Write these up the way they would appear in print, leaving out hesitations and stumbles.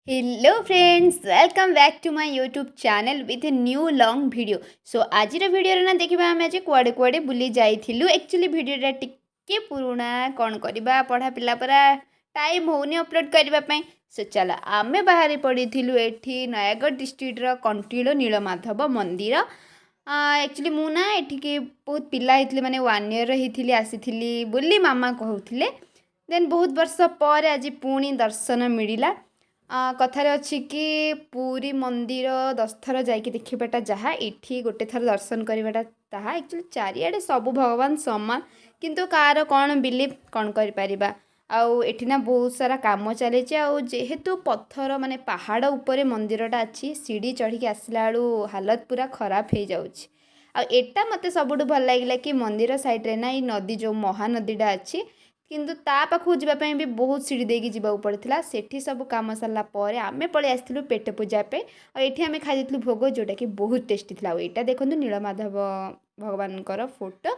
Hello friends, welcome back to my YouTube channel with a new long video. So ଆଜିର ଭିଡ଼ିଓରେ ନା ଦେଖିବା ଆମେ ଆଜି କୁଆଡ଼େ କୁଆଡ଼େ ବୁଲି ଯାଇଥିଲୁ। ଆକ୍ଚୁଆଲି ଭିଡ଼ିଓଟା ଟିକେ ପୁରୁଣା, କ'ଣ କରିବା, ପଢ଼ା ପିଲା ପରା, ଟାଇମ୍ ହେଉନି ଅପଲୋଡ଼ କରିବା ପାଇଁ। ସୋ ଚାଲ, ଆମେ ବାହାରି ପଡ଼ିଥିଲୁ ଏଠି ନୟାଗଡ଼ ଡିଷ୍ଟ୍ରିକ୍ଟର କଣ୍ଟିଲୋ ନୀଳମାଧବ ମନ୍ଦିର। ଆକ୍ଚୁଆଲି ମୁଁ ନା ଏଠିକି ବହୁତ ପିଲା ହେଇଥିଲି, ମାନେ 1 ଇୟର୍ ହେଇଥିଲି ଆସିଥିଲି ବୋଲି ମାମା କହୁଥିଲେ। ଦେନ୍ ବହୁତ ବର୍ଷ ପରେ ଆଜି ପୁଣି ଦର୍ଶନ ମିଳିଲା। କଥାରେ ଅଛି କି ପୁରୀ ମନ୍ଦିର 10 ଥର ଯାଇକି ଦେଖିବାଟା ଯାହା, ଏଠି ଗୋଟେ ଥର ଦର୍ଶନ କରିବାଟା ତାହା। ଆକ୍ଚୁଆଲି ଚାରିଆଡ଼େ ସବୁ ଭଗବାନ ସମାନ, କିନ୍ତୁ କାହାର କ'ଣ ବିଲିଫ୍, କ'ଣ କରିପାରିବା? ଆଉ ଏଠି ନା ବହୁତ ସାରା କାମ ଚାଲିଛି। ଆଉ ଯେହେତୁ ପଥର, ମାନେ ପାହାଡ଼ ଉପରେ ମନ୍ଦିରଟା ଅଛି, ସିଡ଼ି ଚଢ଼ିକି ଆସିଲା ବେଳୁ ହାଲତ ପୁରା ଖରାପ ହେଇଯାଉଛି। ଆଉ ଏଇଟା ମୋତେ ସବୁଠୁ ଭଲ ଲାଗିଲା କି ମନ୍ଦିର ସାଇଡ଼୍ରେ ନା ଏଇ ନଦୀ, ଯେଉଁ ମହାନଦୀଟା ଅଛି, କିନ୍ତୁ ତା ପାଖକୁ ଯିବା ପାଇଁ ବି ବହୁତ ସିଡ଼ି ଦେଇକି ଯିବାକୁ ପଡ଼ିଥିଲା। ସେଠି ସବୁ କାମ ସାରିଲା ପରେ ଆମେ ପଳେଇ ଆସିଥିଲୁ ପେଟ ପୂଜା ପାଇଁ। ଆଉ ଏଠି ଆମେ ଖାଇ ଦେଇଥିଲୁ ଭୋଗ, ଯେଉଁଟାକି ବହୁତ ଟେଷ୍ଟି ଥିଲା। ଆଉ ଏଇଟା ଦେଖନ୍ତୁ, ନୀଳମାଧବ ଭଗବାନଙ୍କର ଫଟୋ।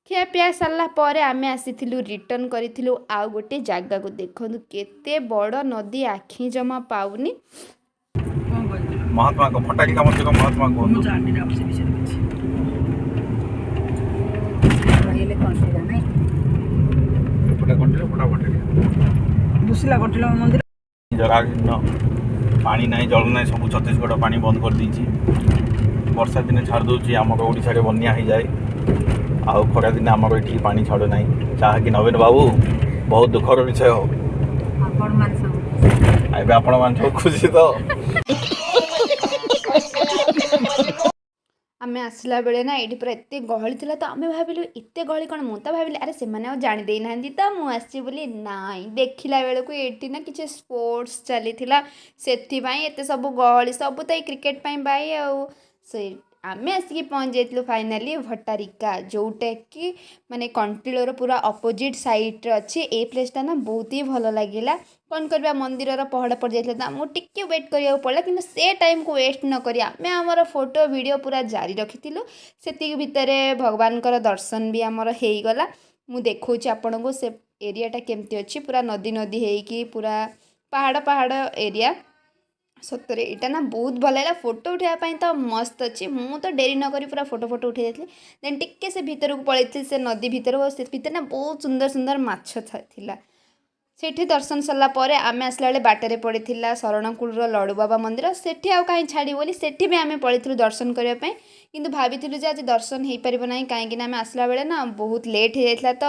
ଖିଆପିଆ ସାରିଲା ପରେ ଆମେ ଆସିଥିଲୁ, ରିଟର୍ନ କରିଥିଲୁ ଆଉ ଗୋଟେ ଜାଗାକୁ। ଦେଖନ୍ତୁ କେତେ ବଡ଼ ନଦୀ, ଆଖି ଜମା ପାଉନି। କଣ କହିବି? ମହାତ୍ମାଙ୍କ, ଭଟ୍ଟାରିକା ମନ୍ଦିର ମହାତ୍ମା ମୁଁ କୁହନ୍ତୁ। ଜାଣିନି ଆଉ ସେ ବିଷୟରେ କିଛି। ରହିଲେ କଣ୍ଟିଲା ନାଇଁ? ଏପଟେ କଣ୍ଟିଲୋ, ଏପଟେ ଭଟ୍ଟାରିକା। ବୁସିଲା କଣ୍ଟିଲ ମନ୍ଦିର। ଜରାଜୀର୍ଣ୍ଣ, ପାଣି ନାହିଁ, ଜଳ ନାହିଁ। ସବୁ ଛତିଶଗଡ଼ ପାଣି ବନ୍ଦ କରିଦେଇଛି। ବର୍ଷା ଦିନେ ଛାଡ଼ି ଦେଉଛି, ଆମର ଓଡ଼ିଶାରେ ବନ୍ୟା ହେଇଯାଏ। ଆଉ ଖରାଦିନେ ଆମର ଏଠିକି ପାଣି ଛାଡ଼ୁ ନାହିଁ, ଯାହାକି ନବୀନ ବାବୁ ବହୁତ ଦୁଃଖର ବିଷୟ। ଆପଣମାନେ ସବୁ ଏବେ ଆପଣମାନେ ସବୁ ଖୁସି ତ? ଆମେ ଆସିଲା ବେଳେ ନା ଏଇଠି ପୁରା ଏତେ ଗହଳି ଥିଲା ତ ଆମେ ଭାବିଲୁ ଏତେ ଗହଳି କ'ଣ? ମୁଁ ତ ଭାବିଲି, ଆରେ ସେମାନେ ଆଉ ଜାଣି ଦେଇନାହାନ୍ତି ତ ମୁଁ ଆସିଛି ବୋଲି। ନାଇଁ, ଦେଖିଲା ବେଳକୁ ଏଠି ନା କିଛି ସ୍ପୋର୍ଟସ୍ ଚାଲିଥିଲା, ସେଥିପାଇଁ ଏତେ ସବୁ ଗହଳି। ସବୁ ତ ଏଇ କ୍ରିକେଟ୍ ପାଇଁ ବାଇ। ଆଉ ସେ ଆମେ ଆସିକି ପହଞ୍ଚି ଯାଇଥିଲୁ ଫାଇନାଲି ଭଟ୍ଟାରିକା, ଯେଉଁଟାକି ମାନେ କଣ୍ଟିଲୋର ପୁରା ଅପୋଜିଟ୍ ସାଇଡ଼୍ରେ ଅଛି। ଏଇ ପ୍ଲେସ୍ଟା ନା ବହୁତ ହି ଭଲ ଲାଗିଲା। କ'ଣ କରିବା, ମନ୍ଦିରର ପହଡ଼ ପଡ଼ିଯାଇଥିଲା ତ ଆମକୁ ଟିକେ ୱେଟ୍ କରିବାକୁ ପଡ଼ିଲା। କିନ୍ତୁ ସେ ଟାଇମ୍କୁ ୱେଷ୍ଟ ନ କରି ଆମେ ଆମର ଫଟୋ ଭିଡ଼ିଓ ପୁରା ଜାରି ରଖିଥିଲୁ। ସେତିକି ଭିତରେ ଭଗବାନଙ୍କର ଦର୍ଶନ ବି ଆମର ହେଇଗଲା। ମୁଁ ଦେଖାଉଛି ଆପଣଙ୍କୁ ସେ ଏରିଆଟା କେମିତି ଅଛି। ପୁରା ନଦୀ ନଦୀ ହେଇକି ପୁରା ପାହାଡ଼ ପାହାଡ଼ ଏରିଆ। ସତରେ ଏଇଟା ନା ବହୁତ ଭଲ ଲାଗିଲା। ଫଟୋ ଉଠାଇବା ପାଇଁ ତ ମସ୍ତ ଅଛି। ମୁଁ ତ ଡେରି ନକରି ପୁରା ଫଟୋ ଫଟୋ ଉଠାଇ ଯାଇଥିଲି। ଦେନ୍ ଟିକେ ସେ ଭିତରକୁ ପଳେଇଥିଲି, ସେ ନଦୀ ଭିତରକୁ। ଆଉ ସେ ଭିତରେ ନା ବହୁତ ସୁନ୍ଦର ସୁନ୍ଦର ମାଛ ଥିଲା। ସେଇଠି ଦର୍ଶନ ସରିଲା ପରେ ଆମେ ଆସିଲା ବେଳେ ବାଟରେ ପଡ଼ିଥିଲା ଶରଣକୁଳର ଲଡ଼ୁବାବା ମନ୍ଦିର। ସେଠି ଆଉ କାହିଁ ଛାଡ଼ିବୁ ବୋଲି ସେଠି ବି ଆମେ ପଳେଇଥିଲୁ ଦର୍ଶନ କରିବା ପାଇଁ। କିନ୍ତୁ ଭାବିଥିଲୁ ଯେ ଆଜି ଦର୍ଶନ ହେଇପାରିବ ନାହିଁ, କାହିଁକିନା ଆମେ ଆସିଲା ବେଳେ ନା ବହୁତ ଲେଟ୍ ହେଇଯାଇଥିଲା। ତ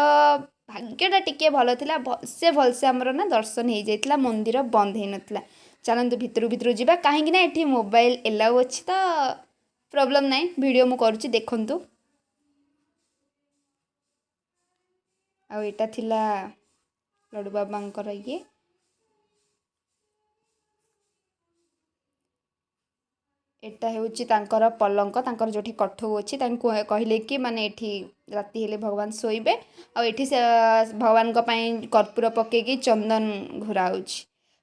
ଭାଗ୍ୟଟା ଟିକେ ଭଲ ଥିଲା, ଭଲସେ ଭଲସେ ଆମର ନା ଦର୍ଶନ ହେଇଯାଇଥିଲା, ମନ୍ଦିର ବନ୍ଦ ହେଇନଥିଲା। ଚାଲନ୍ତୁ ଭିତରୁ ଭିତରୁ ଯିବା, କାହିଁକି ନା ଏଠି ମୋବାଇଲ ଏଲାଉ ଅଛି ତ ପ୍ରୋବ୍ଲେମ୍ ନାହିଁ। ଭିଡ଼ିଓ ମୁଁ କରୁଛି, ଦେଖନ୍ତୁ। ଆଉ ଏଇଟା ଥିଲା ଲଡ଼ୁବାବାଙ୍କର ଇଏ। ଏଟା ହେଉଛି ତାଙ୍କର ପଲଙ୍କ, ତାଙ୍କର ଯେଉଁଠି କଠଉ ଅଛି। ତାଙ୍କୁ କହିଲେ କି ମାନେ ଏଠି ରାତି ହେଲେ ଭଗବାନ ଶୋଇବେ। ଆଉ ଏଠି ସେ ଭଗବାନଙ୍କ ପାଇଁ କର୍ପୂର ପକେଇକି ଚନ୍ଦନ ଘୋରା ହେଉଛି।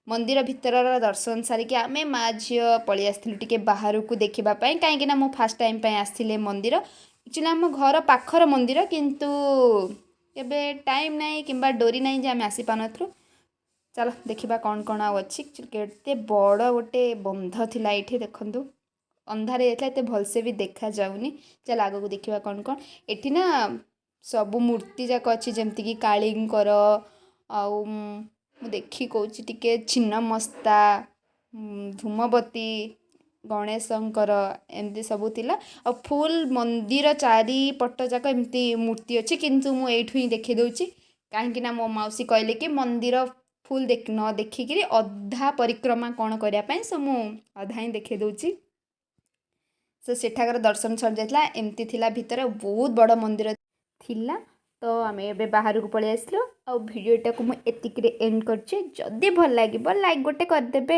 ମନ୍ଦିର ଭିତରର ଦର୍ଶନ ସାରିକି ଆମେ ମା ଝିଅ ପଳେଇ ଆସିଥିଲୁ ଟିକେ ବାହାରକୁ ଦେଖିବା ପାଇଁ, କାହିଁକିନା ମୁଁ ଫାର୍ଷ୍ଟ ଟାଇମ୍ ପାଇଁ ଆସିଥିଲି ମନ୍ଦିର। ଆକ୍ଚୁଆଲି ଆମ ଘର ପାଖର ମନ୍ଦିର, କିନ୍ତୁ କେବେ ଟାଇମ୍ ନାହିଁ କିମ୍ବା ଡୋରି ନାହିଁ ଯେ ଆମେ ଆସିପାରୁନଥିଲୁ। ଚାଲ ଦେଖିବା କ'ଣ କ'ଣ ଆଉ ଅଛି। କେତେ ବଡ଼ ଗୋଟେ ବନ୍ଧ ଥିଲା ଏଇଠି ଦେଖନ୍ତୁ। ଅନ୍ଧାର ହେଇଯାଇଥିଲା, ଏତେ ଭଲସେ ବି ଦେଖାଯାଉନି। ଚାଲ ଆଗକୁ ଦେଖିବା କ'ଣ କ'ଣ। ଏଠି ନା ସବୁ ମୂର୍ତ୍ତି ଯାକ ଅଛି, ଯେମିତିକି କାଳୀଙ୍କର, ଆଉ ମୁଁ ଦେଖି କହୁଛି ଟିକେ, ଛିନ୍ନମସ୍ତା, ଧୂମବତୀ, ଗଣେଶଙ୍କର, ଏମିତି ସବୁ ଥିଲା। ଆଉ ଫୁଲ୍ ମନ୍ଦିର ଚାରିପଟ ଯାକ ଏମିତି ମୂର୍ତ୍ତି ଅଛି, କିନ୍ତୁ ମୁଁ ଏଇଠୁ ହିଁ ଦେଖେଇ ଦେଉଛି, କାହିଁକି ନା ମୋ ମାଉସୀ କହିଲେ କି ମନ୍ଦିର ଫୁଲ୍ ନ ଦେଖିକିରି ଅଧା ପରିକ୍ରମା କ'ଣ କରିବା ପାଇଁ। ସୋ ମୁଁ ଅଧା ହିଁ ଦେଖେଇ ଦେଉଛି। ସୋ ସେଠାକାର ଦର୍ଶନ ସରିଯାଇଥିଲା। ଏମିତି ଥିଲା ଭିତରେ, ବହୁତ ବଡ଼ ମନ୍ଦିର ଥିଲା। ତ ଆମେ ଏବେ ବାହାରକୁ ପଳେଇ ଆସିଲୁ। ଆଉ ଭିଡ଼ିଓଟାକୁ ମୁଁ ଏତିକିରେ ଏଣ୍ଡ କରୁଛି। ଯଦି ଭଲ ଲାଗିବ, ଲାଇକ୍ ଗୋଟେ କରିଦେବେ।